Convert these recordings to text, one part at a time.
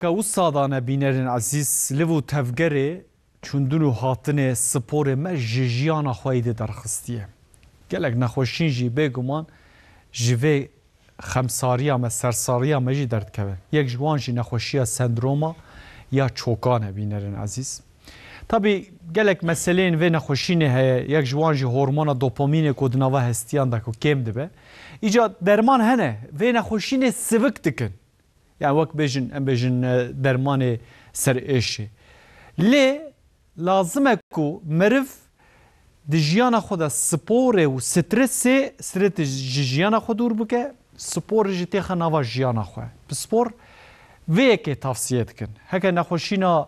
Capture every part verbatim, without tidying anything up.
Ka wisa dane bînerên ezîz, liv û tevgerê çûndin û hatinê sporê me ji jiyana xwe yê dê derxistiye. Gelek nexweşîn jî bêguman ji vê xemsariya me, sersariya me jî derdikeve. Yek ji wan jî nexweşiya sendroma ya çokan e, bînerên ezîz. Tabî gelek meseleyên vê nexweşînê heye, yek ji wan jî hormona dopamînê ku di nava hestiyan de ku kêm dibe. Îca derman hene, vê nexweşînê sivik dikin. Yani wek bêjin, em bêjin, e, dermanê ser êşê. Lê lazim e ku meriv di jiyana xwe de sporê û stresê, stresê ji jiyana xwe dûr bike, sporê jî têxe nava jiyana xwe. Bi spor vê yekê tavsiye dikin. Heke nexweşîna,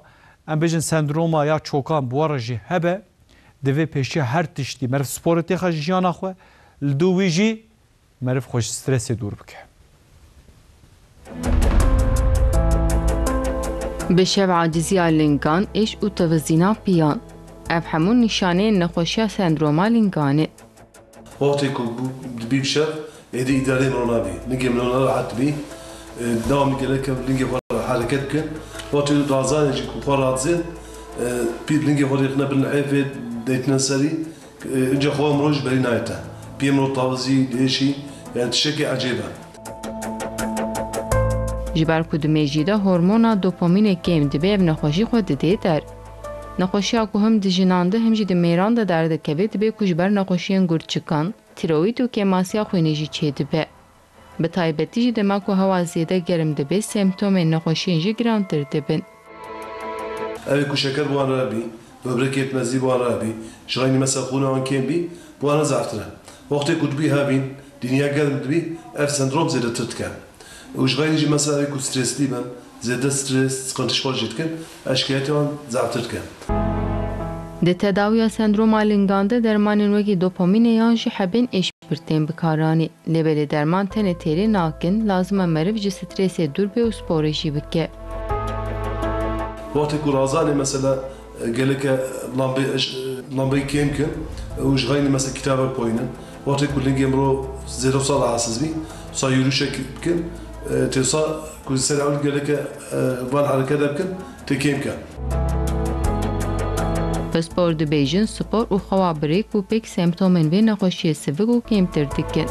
em bêjin, sendroma ya çokan bi we re jî hebe, divê pêşiya her tiştî meriv sporê têxe ji jiyana xwe, li dû wî jî meriv xwe ji stresê dûr bike. Bi şev aciziya lingan, êş û tevizîna piyan. Ev hemû nîşaneyên nexweşiya sendroma lingan e. Wextê ku bû, dibî bi şev, êdî îdareyê min nabî. Lingê min rehet dibî. E, dewam gelek lingê xwe hereket bikin. Wextê razanê jî ku xwe radizên, e, pî lingê xwe rêxine bin lihêfê, deytine serî. Înca xwe mirov ji berî nayête. Piyê mirov tavizî, dêşî, yani tiştekî ecêb e. Ji ber ku di mêjî de hormona dopamînê kêm dibe, ev nexweşî xwe didê der. Nexweşiya ku him di jinan de him jî di mêran de derdikeve, dibe ku ji ber nexweşiyên gurçikan, tîroîd û kêmasiya xwînê jî çêdibe. Bi taybetî jî dema ku hewa zêde germ dibe, semptomên nexweşiyên jî girantir dibin. Ew ê ku şeker bi wan re bî, böbrek yetmezlî bi wan re bî, ji xeynî mesela xûna wan kêm bî, bi wan re zeftir e. Wextê ku dibî hevîn, dîniya germ dibî, ev sendrom zêdetir dike. Û ji xeynî jî mesela ew ê ku streslî bin, zêde stres, sıkıntı ji xwe jî dikin, ev şikayetê wan zeftir dike. Di tedawiya sendroma lingan de dermanên wekî dopamînê yan jî hebên êş bi tên bikaranî. Lê belê derman tenê têrê nakin, lazim e meriv ji stresê dûr be û sporê jî bike. Wextê ku razanê mesela, e, geleke lambê, e, lambeyî kêm kin, e, û ji xeynî mesela kitabek xwînin. Wextê ku lingê mirov zêde wisa rahatsiz bî, wisa yûrişek bikin, e, tê wisa ku ser ew geleke, e, van herekete bikin, tê kêm ke. Pispor dibêjin, spor û xewa bi rêk û pêk semptomên vê nexweşiyê sivik û kêmtir dikin.